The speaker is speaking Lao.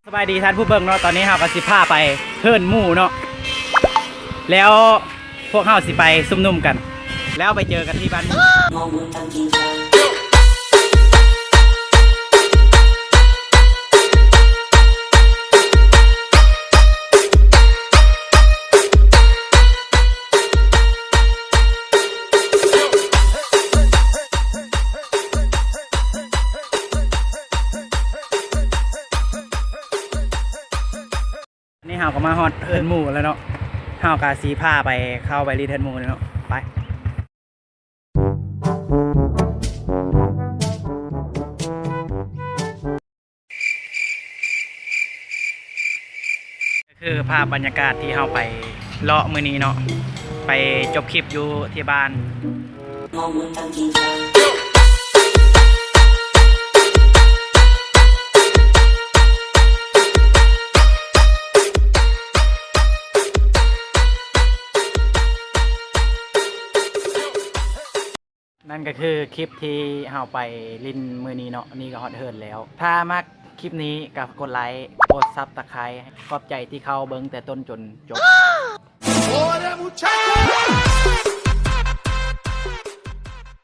ສະບາຍດີທ່ານຜູ້ເບິ່ງເນາະ, ຕອນນີ້ເຮົາກໍຊິພາໄປເຮືອນໝູ່ເນາະ ແລ້ວພວກເຮົາຊິໄປຊຸມນຸມກັນ ແລ້ວໄປເຈີກັນທີ່ບ້ານໝູ່. ນີ້ເຮົາກໍມາຮອດເຮືອນໝູ່ແລ້ວເນາະ, ເຮົາກໍຊິພາໄປ ເຂົ້າໄປຫຼິ້ນເຮືອນໝູ່ເນາະ, ໄປ. ຄືພາບບັນຍາກາດທີ່ເຮົາໄປເລາະມື້ນີ້ເນາະ, ໄປຈົບຄລິບຢູ່ທີ່ບ້ານ. ນັ້ນກໍຄືຄລິບທີ່ເຮົາໄປຫຼິ້ນມື້ນີ້ເນາະ, ນີ້ກໍຮອດເຮືອນແລ້ວ. ຖ້າມັກຄລິບນີ້ກໍກົດໄລ ກົດຊັບສະໄຄຣບ໌. ຂອບໃຈທີ່ເຂົ້າເບິ່ງແຕ່ຕົ້ນຈົນຈົບ.